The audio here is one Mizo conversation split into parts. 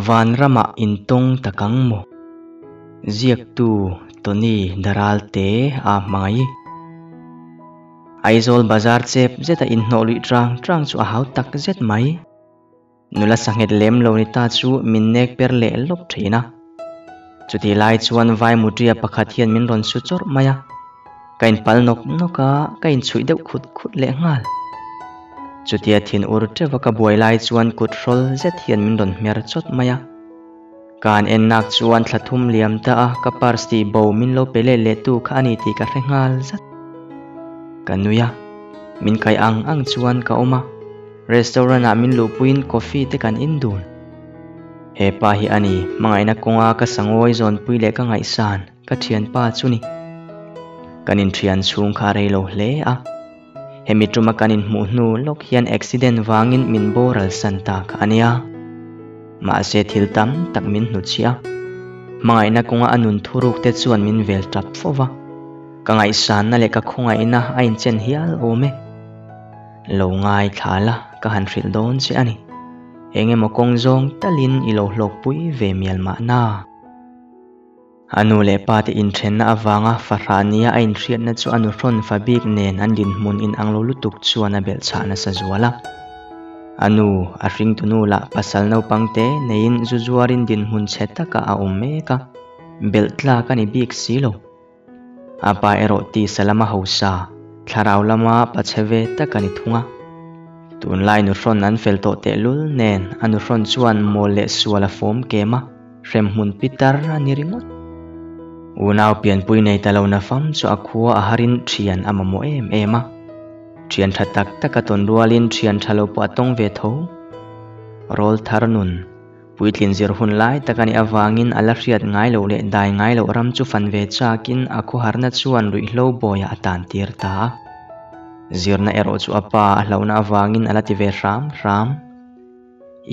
Vanramah intawng tak ang maw? Ziaktu Tony Daralte a hmangaih. Aizawl bazar chep zeta inhnawh luih chang chang chu a hau tak zet mai. Nula sanghet lem lo ni ta chu min nek per leh lawp thin a. Chutih lai chuan vai mutria pakhat hian min rawn su chawrh mai a. Ka inpal nawk nawk a, ka inchhuih deuh khut khut leh nghal. Chutia thin ur teuh a ka buai lai chuan kut hrawl zet hian min rawn hmer chawt mai a. Ka han en nak chuan thla thum liam ta a, ka purse tih bo min lo pe let leh tu kha a ni tih ka hre nghal zat. Ka nui a, min kaih ang ang chuan ka awm a. Restaurant ah min luhpuiin coffee te kan in dun. He pa hi a ni, hmangaihna kawnga ka sangawi zawnpui leh ka ngaihsan, ka thianpa chu ni. Kan inthian chhung kha a rei lo hle a. Hemi tuma kan inhmuh hnu lawk hian accident vangin min boral san ta kha a nia. Mahse thil tam tak min hnuchhiah a. Hmangaihna kawnga a nun thuruk te chuan min vel tap fo va. Ka ngaihsanna leh ka khawngaihna a inchen hial awm e. Lo ngaithla la, ka han hrilh dawn che a ni. Eng emaw kawng zawng talin i lo hlawkpui ve mial mahna. A nu leh pa te inthenna avanga fahrah nia a inhriatna chu a nuhrawn fa bik nen an dinhmun inang lo lutuk chuan a belhchhah nasa zual a. A nu, a hringtunu lah pasal naupang te neiin zu zuarin dinhmun chhe takah a awm mek a, belh tlak a ni bik si lo. A pa erawh tisa lama hausa, thlarau lama pachhe ve tak a ni thung a. Tunlai nuhrawn an fel tawh tehlul nen a nuhrawn chuan mawl leh sual a fawm kem a, hremhmun pitar a ni ringawt. Unau pianpui nei ta lo nafam chu a khua a harin thian a mamawh em em a. Thian tha tak tak a tawn rualin thian tha lo pawh a tawng ve tho. Rawl thar nun. Puitlin zir hun lai tak a nih avangin a la hriat ngai loh leh dai ngai loh ram chu fan ve chakin a khawharna chuan ruihhlo bawiah a tan tir ta a. Zirna erawh chu a pa a hlauhna avangin a la ti ve hram hram.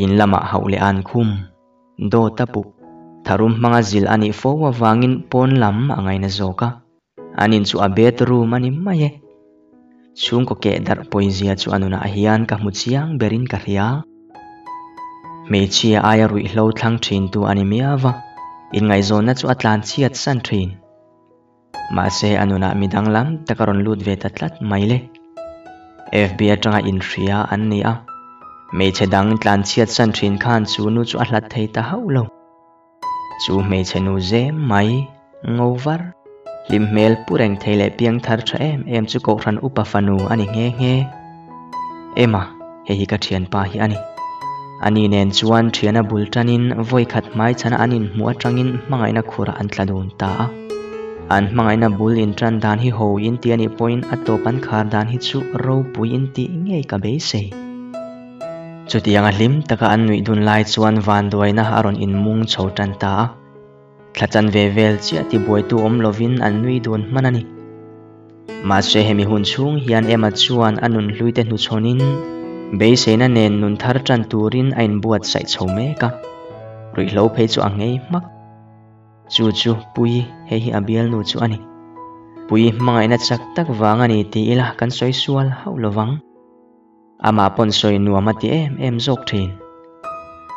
In lamah hauh leh an khum, dawt a puh, tharum hmanga zil a nih fo avangin pawn lam a ngaina zawk a. An in chu a bedroom a ni mai e. Chhungkaw keh darh pawizia chu a nunah hian ka hmu chiang berin ka hria. Hmeichhia aia ruihhlo thlang thintu a ni miau va, inngaihzawnna chu a tlan chhiat san thin. Mahse a nunah mi danglam tak a rawn lut ve ta tlat mai le. FB atanga inhria an ni a, hmeichhe dang tlan chhiat san thin khan chu nu chu a hlat thei ta hauh lo. Chu hmeichhe nu zem mai, ngo var, hlim hmel pu reng thei leh piang thar tha em em chu Kohhran upa fanu a ni nghe nghe. Emma, hei hi ka thianpa hi a ni. Ani nen chuan thiana bul tanin vawi khat hmai chhana an inhmuh atangin hmangaihna khurah an tla dun ta a. An hmangaihna bul intan dan hi ho in ti a nih pawhin a tawp an khar dan hi chu ropui in tih ngei ka beisei. Chutiang a hlim taka an nuih dun lai chuan vanduaina a rawn inmung chho tan ta a. Thla chan ve vel chiah tibuaitu awm lovin an nui dun hman a ni. Mahse hemi hun chhung hian Emma chuan a nun hluite hnuchhawnin beiseina nen nun thar tan turin a inbuatsaih chho mek a. Ruihhlo phei chu a nghei hmak. Chu chu Puii, hei hi a bialnu chu a ni. Puii hmangaihna chak tak vang a ni ti ila kan sawi sual hauh lovang. Amah pawn sawi nuam a ti em em zawk thin.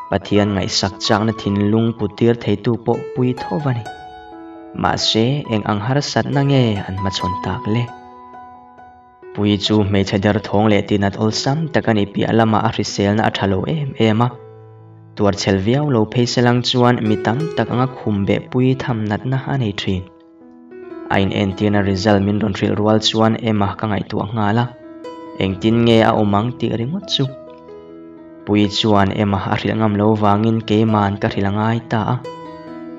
Pathian ngaihsak chakna thinlung put tir theitu pawh pui tho va ni. Mahse, eng ang harsatna nge an hmachhawn tak le? Pui chu hmeichhe derthawng leh tinat awlsam tak a nih piah lamah a hriselna a tha lo em em a. Tuarchhel viau lo phei selang chuan mi tam tak anga khum beh pui tham natna a nei thin. A inentirna result min rawn hrilh rual chuan Emma ka ngaihtuah nghal a, engtin nge a awm ang tih ringawt chu. Puii chuan Emma a hrilh ngam lo vangin keiman ka hrilh a ngai ta a.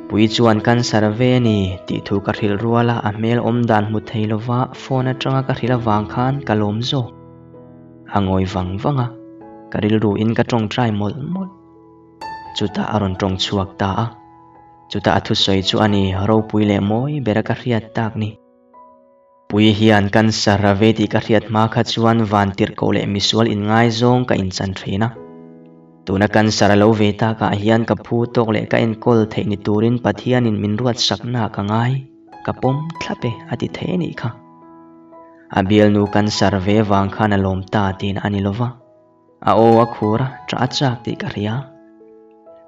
Puii chuan cancer ve a ni tih thu ka hrilh rual a, a hmel awm dan hmu thei lova phone atanga ka hrilh avang khan ka lawm zawk. A ngawi vang vang a, ka rilru in ka tawngtai mawlh mawlh. Chutah a rawn tawng chhuak ta a. Chutah a thusawi chu a ni, ropui leh mawi bera ka hriat tak ni. Pui hian cancer a vei tih ka hriat hma kha chuan van tirhkoh leh misual inngaizawng ka inchan thin a. Tuna cancer a lo vei takah hian ka phu tawk leh ka enkawl theih ni turin Pathianin min ruatsakna ka ngai, ka pawm thlap e a ti thei a nih kha. A bialnu cancer ve vang khan a lawm ta tiin a ni lova. A aw a khur a, ṭah a chak tih ka hria.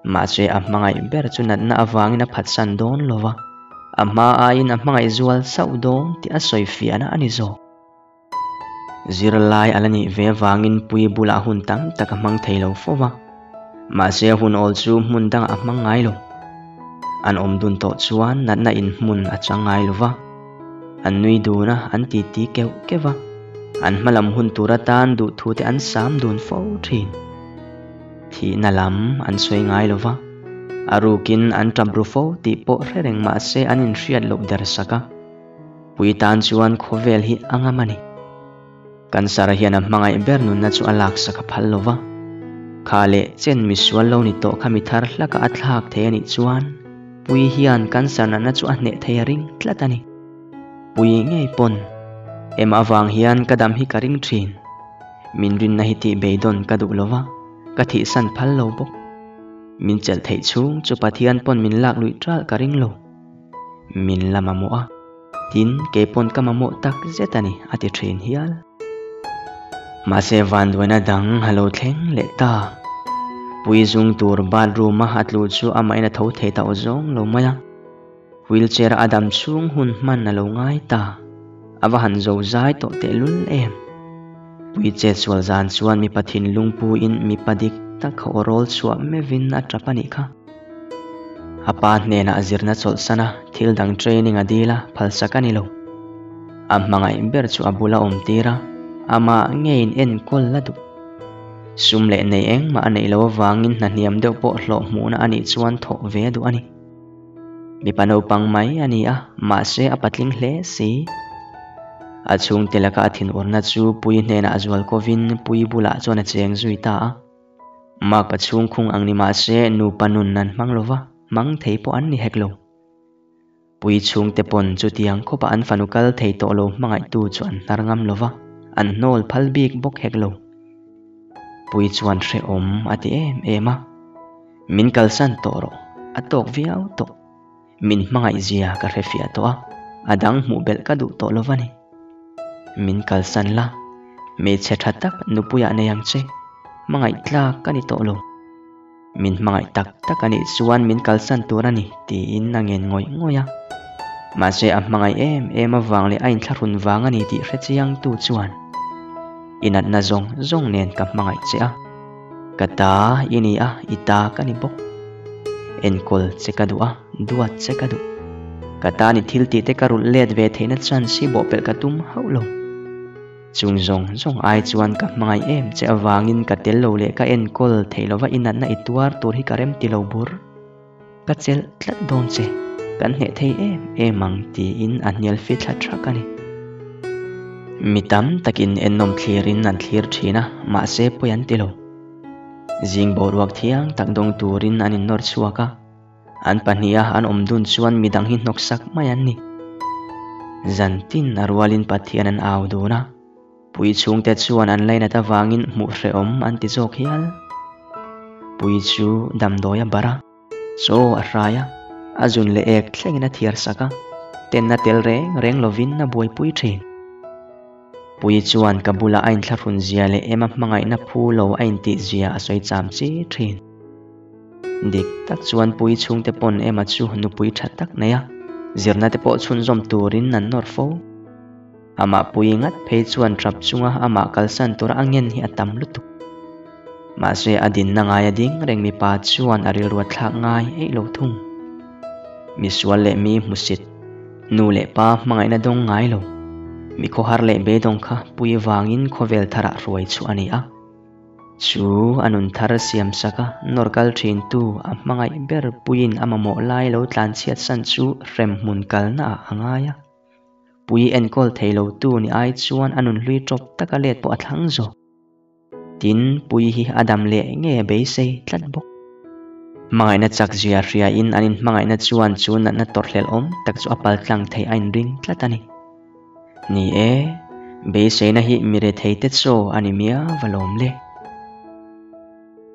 Mahse a hmangaih ber chu natna avangin a phatsan dawn lo va, a hma aiin a hmangaih zual sauh dawn tih a sawi fiahna a ni zawk. Zirlai a la nih ve avangin Puii bulah hun tam tak a hmang thei lo fo va, mahse hun awl chu hmun dangah a hmang ngai lo. An awm dun tawh chuan natna in hmun a chang ngai lo va, an nui dun a, an titi keuh keuh va, an hmalam hun tur atan duhthute an sam dun fo thin. Thihna lam an sawi ngai lo va, a rukin an tap ru fo tih pawh hre reng mahse an inhriat loh der sak a. Pui tan chuan khawvel hi a ngam a ni. Cancer hian a hmangaih ber nunna chu a laksak a phal lo va. Kha leh chen misual lo ni tawh kha mi thar hlaka a thlak thei a nih chuan Pui hian cancer natna chu a hneh thei a ring tlat a ni. Pui ngei pawn em avang hian ka dam hi ka ring thin. Min rinna hi tih beidawn ka duh lo va, ka thihsan phal lo bawk. Min chelh theih chhung chu Pathian pawn min lak luih ṭalh ka ring lo. Min la mamawh a, tin kei pawn ka mamawh tak zet a ni a ti thin hial. Mahse vanduaina dang a lo thleng leh ta. Pui zung tur bathroom a a tlu chu amahin a tho thei ta aw zawng lo mai a. Wheelchair a a dam chhung hun hman a lo ngai ta. A va han zo zai tawh tehlul em. Pui chet sual zan chuan mipa thinlung puin mipa dik tak kha aw rawl chhuah meuhin a tap a nih kha. A pa hnenah zirna chawlhsan a, thil dang training a dil a, phalsak a ni lo. A hmangaih ber chu a bula awm tir a, amah ngeiin enkawl la duh. Sum leh nei engmah a neih loh avangin hna hniam deuh pawh hlawh hmuhna a nih chuan thawh ve a duh a ni. Mipa naupang mai a ni a, mahse a patling hle si. A chhungte laka a thinurna chu Pui hnenah zual kovin Pui bulah chuan a cheng zui ta a. Makpa chhungkhung ang ni mah se nupa nun an hmang lo va, hmang thei pawh an ni hek lo. Pui chhungte pawn chutiang khawpa an fanu kal thei tawh lo hmangaihtu chu an hnar ngam lo va, an hnawl phal bik bawk hek lo. Pui chuan hrehawm a ti em em a, Min kalsan tawh rawh, a tawk viau tawh. Min hmangaih zia ka hre fiah tawh a, a dang hmuh belh ka duh tawh lo va ni. Min kalsan la, hmeichhe tha tak nupuiah nei ang che, hmangaih tlak ka ni tawh lo. Min hmangaih tak tak a nih chuan min kalsan tur a ni tiin a ngen ngawih ngawih a. Mahse a hmangaih em em avang leh a inthlahrun vang a ni tih hre chiangtu chuan i natna zawng zawng nen ka hmangaih che a. Ka ta i ni a, i ta ka ni bawk. Enkawl che ka duh a, duat che ka duh. Ka tan i thil tih te ka rulh let ve theihna chance hi bawhpelh ka tum hauh lo. Chung zawng zawng ai chuan ka hmangaih em che avangin ka tel lo leh ka enkawl theih lova i natna i tuar tur hi ka rem ti lo bur. Ka chelh tlat dawn che, kan hneh thei em em ang tiin a hnial fi thla thak a ni. Mi tam takin ennawm thlirin an thlir thin a, mahse pawi an ti lo. Zing boruak thiang tak dawng turin an innawr chhuak a, an pahniha an awm dun chuan midang hi hnawksak mai an ni. Zantin a rualin Pathian an au dun a. Pui chhungte chuan an lainat avangin hmuh hrehawm an ti zawk hial. Pui chu damdawi a barh a, chaw a hrai a, a zun leh ek thlengin a thiar sak a, tenna tel reng reng lovin a buaipui thin. Pui chuan ka bulah a inthlahrun zia leh ema hmangaihna phu lo a intih zia a sawi cham chi thin. Dik tak chuan Pui chhungte pawn ema chu nupui tha tak nei a, zirna te pawh chhunzawm turin an nawr fo. Amah pui ngat phei chuan trap chunga amah kalsan tura a ngen hi a tam lutuk. Mahse a dinna ngai a ding reng mipa chuan a rilru a thlak ngai eih lo thung. Misual leh mi hmusit, nu leh pa hmangaihna dawng ngai lo, mi khawhar leh beidawng kha pui vangin khawvel tharah hruai chhuah a ni a. Chu a nun thar siam sak a, nawr kal thintu a hmangaih ber puiin a mamawh lai lo tlanchhiatsan chu hremhmun kalnaah a ngai a. Pui enkawl thei lo tu ni ai chuan a nunhlui tawp taka let pawh a thlang zawk. Tin, Pui hi a dam leh nge a beisei tlat bawk. Hmangaihna chak zia hriain an inhmangaihna chuan chu natna tawrhhlelh awm tak chu a paltlang thei a inring tlat a ni. Ni e, beiseina hi mi rethei te chaw a ni miau va lawm le.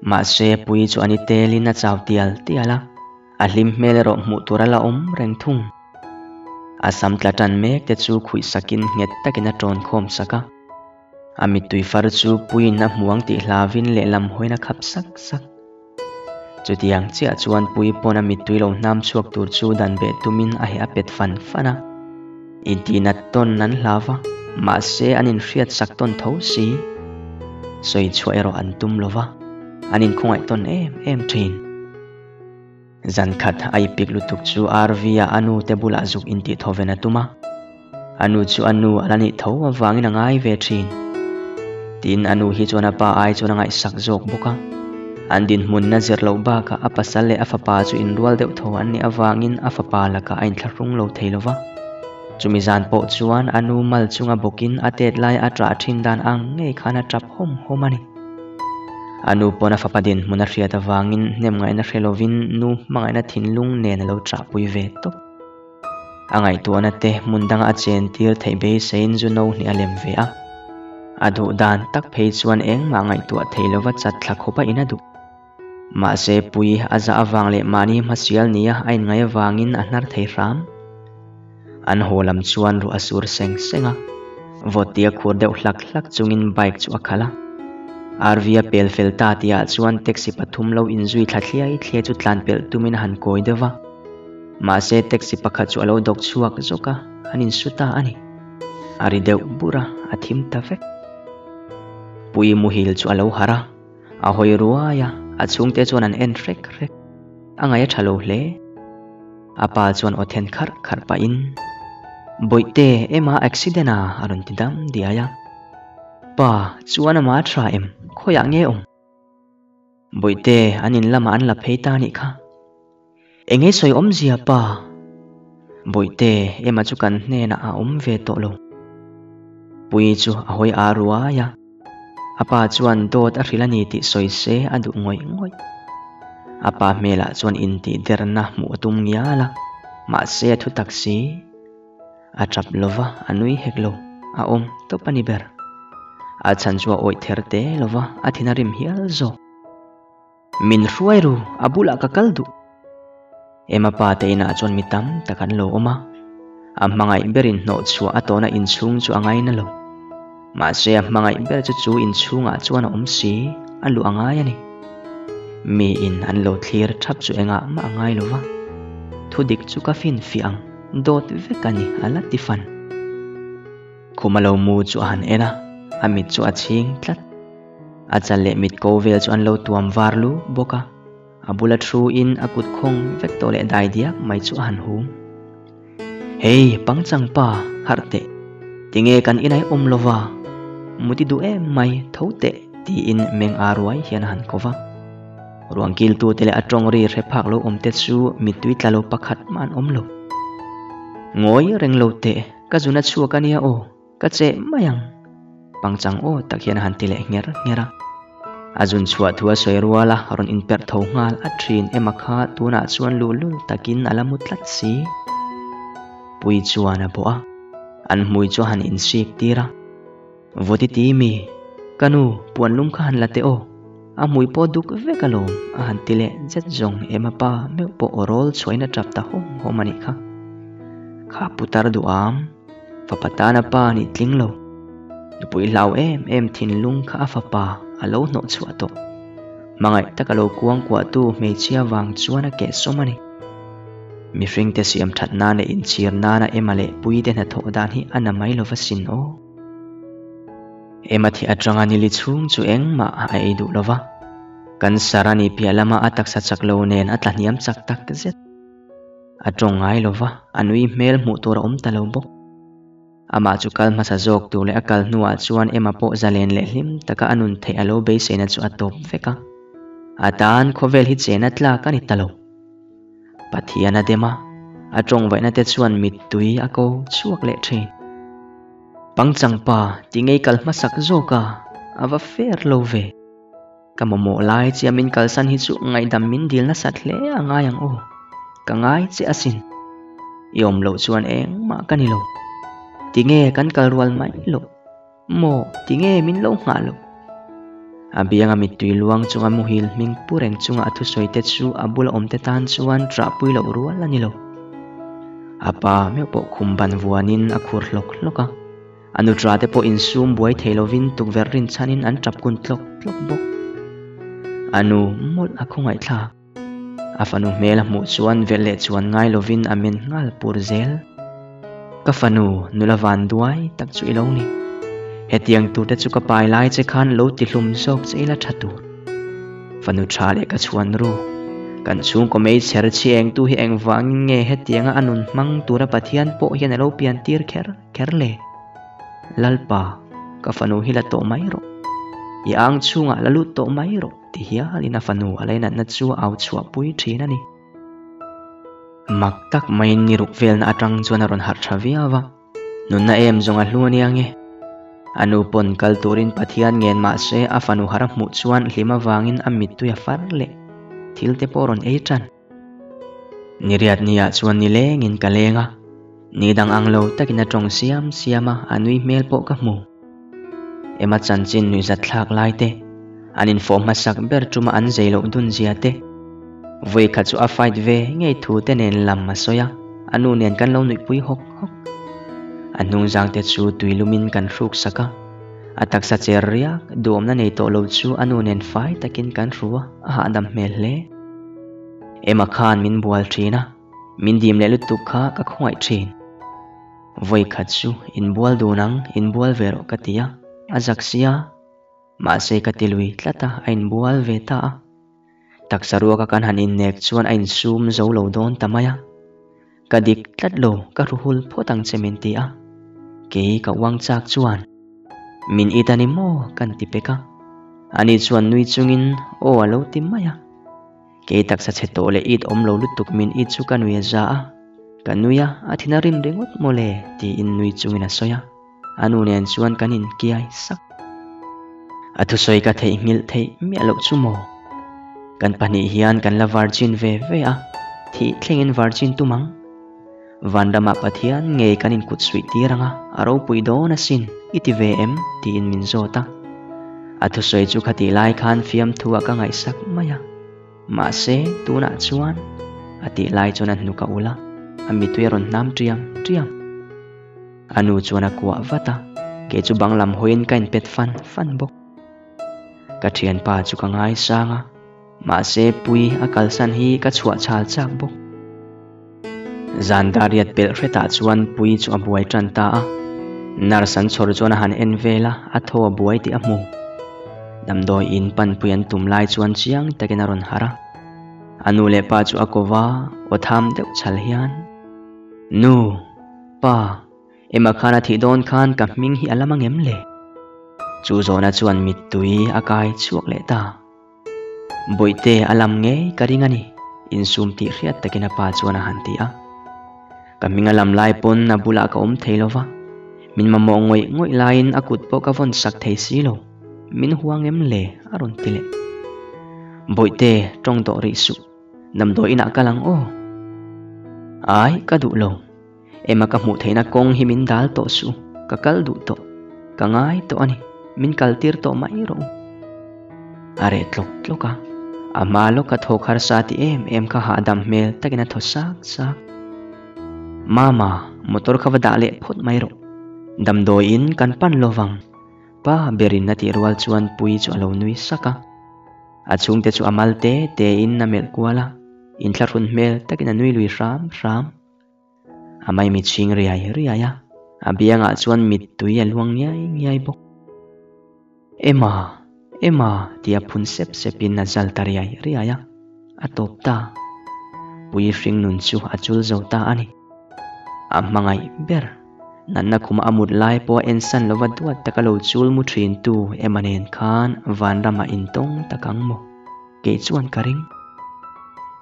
Mahse, Pui chu a ni telin a chau tial tial a, a hlim hmel erawh hmuh tur a la awm reng thung. A sam tla tan mek te chu khuih sakin nghet takin a tawn khawm sak a. A mittui far chu puiin a hmuang tih hlavin lehlam hawiin a khap sak sak. Chutiang chiah chuan Puii pawn a mittui lo hnam chhuak tur chu dan beh tumin a heh a pet fan fan a. Intihnat tawn an hlau va, mahse an inhriat sak tawn tho si. Sawi chhuah erawh an tum lo va, an inkhawngaih tawn em em thin. Zan khat a ipik lutuk chu RV-a a nu te bulah zuk intih thawven a tum a. A nu chu a nu a la nih tho avangin a ngai ve thin. Tin, a nu hi chuan a pa ai chuan a ngaihsak zawk bawk a. An dinhmunna zir loh bakah a pasal leh a fapa chu inrual deuh tho an nih avangin a fapa lakah a inthlahrung lo thei lo va. Chumi zan pawh chuan a nu mal chunga bawkin a tet lai a ṭah ṭhin dan ang ngei khan a ṭap hawm hawm a ni. A nu pawn a fapa dinhmun a hriat avangin hnem ngaihna hre lovin nu hmangaihna thinlung nen a lo ṭahpui ve tawp. A ngaihtuahna te hmun danga a chen tir theih beiseiin zu no hnih a lem ve a. A duh dan tak phei chuan engmah ngaihtuah thei lova chat thla khawp a in a duh. Mahse pui a zah avang leh mahni hmasial nia a inngaih avangin a hnar thei hram. An haw lam chuan ruah a sur seng seng a, vawt tia khur deuh hlak hlak chungin bike chu a khalh a. RV a pel fel ta tihah chuan taxi pathum lo inzui thla thliai thliai chu tlan pelh tumin a han kawi deuh va. Mahse taxi pakhat chu a lo dawk chhuak zawk a, an insu ta a ni. A ri deuh bur a, a thim ta vek. Pui muhil chu a lo harh a, a hawi ruai a, a chhungte chuan an en hrek hrek. A ngaih a tha lo hle. A pa chuan aw then kharh kharh pahin, Bawihte, ema accident a? a rawn ti dam diai a. Pa, chuan ama a tha em? Khawiah nge awm? Bawihte, an in lamah an la phei ta anih kha. Eng ei sawi awmzia pa? Bawihte, Emma chu kan hnenah a awm ve tawh lo. Puii chu a hawi a ruai a. A pa chuan dawt a hrilh a ni tih sawi se a duh ngawih ngawih. A pa hmelah chuan intihderna hmuh a tum ngial a, mahse a thu tak si. A tap lo va, a nui hek lo, a awm tawp a ni ber. A chhan chu a awih ther te lo va, a thin a rim hial zawk. Min hruai ru, a bulah ka kal duh. Emma pa te inah chuan mi tam tak an lo awm a, a hmangaih berin hnawh chhuah a tawhna inchhung chu a ngaina lo. Mahse a hmangaih ber chu chu inchhungah chuan a awm si, a luh a ngai a ni. Miin an lo thlir thap chu engah mah a ngai lo va, thudik chu ka finfiah ang. Dawt vek a ni, a la ti fan. Khum a lo mu chu a han en a, a mit chu a chhing tlat. A chal leh mit ko vel chu an lo tuam var lu bawk a, a bula thu in a kut khawng vek tawh leh dai diak mai chu a han hum. Hei, pangchang pa, harh teh. Tinge kan inai awm lova? Muti duh em mai, tho teh, tiin meng a ruai hian a han ko va. Ruang kiltute leh a tawng ri hre phak lo awmte chu mittui tla lo pakhat mah an awm lo. Ngawi reng lo teh, ka zun a chhuak a nia aw, ka cheh mai ang. Pangchang aw tak hian a han ti leh ngher ngher a. A zun chhuah thu a sawi rual a, rawn inperh tho nghal a thin em a kha tunah chuan luhlul takin a la mu tlat si. Pui chuan a bawh a, an hmui chu a han insik tir a. Vawti ti mi, ka nu, puan lum kha han la teh aw, a hmui pawh duk vek alawm, a han ti leh zet zawng em a pa meuh pawh aw rawl chhuahin a tap ta hawm hawm a nih kha. Kha putar duham, fapa tana pa nih tling lo. Nupui hlau em em thinlung kha a fapa a lo hnawh chhuah tawh. Hmangaih taka lo kuangkuahtu hmeichhia vang chuan a kehsawm a ni. Mihringte siam that nana inchhir nana Emma leh Puite hnathawh dan hi a na mai lova sin aw. Emma thi atanga nili chhung chu engmah a ei duh lova. Kan sar a ni piah lama a taksa chak lo nen a tla hniam chak tak zet. A tawng ngai lova, a nui hmel hmuh tur a awm ta lo bawk. Amah chu kal hmasa zawk tur leh a kal hnuah chuan Emma pawh zalen leh hlim taka a nun theih a lo beiseina chu a tawp vek a. A tan khawvel hi chena tlak a ni ta lo. Pathian a dem a, a tawngvaihna te chuan mittui a ko chhuak leh thin. Pangchang pa, ti ngei kal hmasak zawk a, a va fair lo ve. Ka mamawh lai che a min kalsan hi chu ngaihdam min dil nasat hle a ngai ang aw. Ka ngai che asin. I awm loh chuan engmah ka ni lo. Tinge kan kal rual mai loh? Maw, tinge min lo nghah loh? A bianga mittui luang chunga muhil hming pu reng chunga a thusawi te chu a bula awmte tan chuan ṭahpui loh rual a ni lo. A pa meuh pawh khum ban vuanin a khur hlawk hlawk a. A nuṭa te pawh insum buai thei lovin tukverh rinchhanin an ṭap kun tlawk tlawk bawk. A nu mawlh a khawngaihthlak. A fanu hmel a hmuh chuan velh leh chuan ngai lovin a men nghal pur zel. Ka fanu, nula van duai tak chu i lo ni. Hetiang turte chu ka pai lai che khan lo ti hlum zawk che ila tha tur. Fanu tha leh ka chhuan ru. Kan chhungkaw meichher chhi engtu hi engvangin nge hetianga a nun hmang tura Pathian pawh hian a lo pian tir kher kher le? Lalpa, ka fanu hi la tawh mai rawh. I ang chhungah la lut tawh mai rawh ti hialin a fanu a lainatna chu a au chhuahpui thin a ni. Mak tak maiin ni ruk velna atang chuan a rawn harh tha viau a, nunna em zawng a hlu a nia nge. A nu pawn kal turin Pathian ngen mah se a fanu harh a hmuh chuan hlim avangin a mittui a far leh thil te pawh a rawn ei tan. Niriat niah chuan ni lengin ka leng a, ni dang ang lo takin a tawng siam siam a, a nui hmel pawh ka hmu. Emma chanchin nuihzat thlak lai te, an infawh hmasak ber tuma an zei loh dun zia te, vawi khat chu a fight ve ngei thu te nen lam a sawi a, a nu nen kan lo nuihpui hawk hawk. A hnungzang te chu tui lumin kan hruk sak a, a taksa cher riak duhawmna nei tawh lo chu a nu nen fai takin kan hru a, a hahdam hmel hle. Emma khan min bual thin a, min dim leh lutuk kha ka khawngaih thin. Vawi khat chu inbual dun ang, inbual ve rawh ka ti a, a zak sia. Mahse ka ti lui tlat a, a inbual ve ta a. Taksa ruaka kan han innek chuan a insum zo lo dawn ta mai a. Ka dik tlat lo, ka hruhul phawt ang che min ti a. Kei ka uang chak chuan, Min it a ni maw? kan ti pek a. Ani chuan nui chungin aw a lo ti mai a. Kei taksa chhe tawh leh it awm lo lutuk min it chu ka nui a za a, ka nui a, a thin a rim ringawt mawle tiin nui chungin a sawi a, a nu nen chuan kan inkiai sak. A thusawi ka theihnghilh theih miah loh chu maw? Kan pahnih hian kan la virgin ve ve a, thih thlengin virgin tum ang. Vanramah Pathian ngei kan inkut suih tir ang a, a ropui dawn asin, i ti ve em? tiin min zawt a. A thusawi chu khatih lai khan fiamthu ah ka ngaihsak mai a. Mahse, tunah chuan a tih lai chuan a hnuk a ulh a, a mitui a rawn hnam ṭiam ṭiam. A nu chuan a kuah vat a, kei chu bang lam hawiin ka inpet fan fan bawk. Ka ṭhianpa chu ka ngaisang a. Mahse pui a kalsan hi ka chhuah chhal chak bawk. Zan dariat pelh hretah chuan pui chu a buai tan ta a. Nurse an chhawr chuan a han en vel a, a thaw a buai tih a hmu. Damdawi in panpui an tum lai chuan chiang takin a rawn harh a. A nu leh pa chu a ko va, aw tham deuh chhal hian, Nu, pa, Emma khan a thih dawn khan ka hming hi a lam angem le? Chu zawhna chuan mittui a kai chhuak leh ta. Bawihte a lam ngei ka ring a ni, insum tih hriat takin a pa chuan a han ti a. Ka hming a lam lai pawn a bulah ka awm thei lo va, min mamawh ngawih ngawih laiin a kut pawh ka vawn sak thei si lo, min huang em le a rawn ti leh. Bawihte tawng tawh rih suh, damdawi inah kal ang aw. Ai, ka duh lo. Emma ka hmuh theihna kawng hi min dal tawh suh, ka kal duh tawh, ka ngai tawh a ni, min kal tir tawh mai rawh u. A reh tlawk tlawk a, a hma lawka thawk harsa ti em em kha hahdam hmel takin a thaw sak sak. Mama, motor kha va dah leh phawt mai rawh, damdawiin kan pan lo vang, pa berin a tih rual chuan Puii chu a lo nui sak a. A chhungte chu a mal te tein a melh kual a, inthlahrun hmel takin a nui lui hram hram. A maimi chhing riai riai a, a biangah chuan mittui a luang ngiai ngiai bawk. Emma! Emma! tia phun sep sepin a zal ta riai riai a, a tawp ta. Pui hring nun chu a chul zo ta a ni. A hmangaih ber, natna khuma a mut lai pawh a ensan lova duat taka lo chul mu thintu Emma nen khan vanramah intawng tak ang maw? Kei chuan ka ring.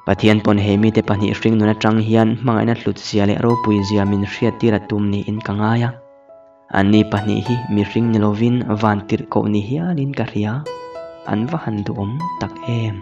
Pathian pawn he mite pahnih hring nun atang hian hmangaihna hlut zia leh ropui zia min hriattir a tum niin ka ngai a. Anni pahnih hi mihring ni lovin van tirhkoh ni hialin ka hria. An va han duhawm tak em.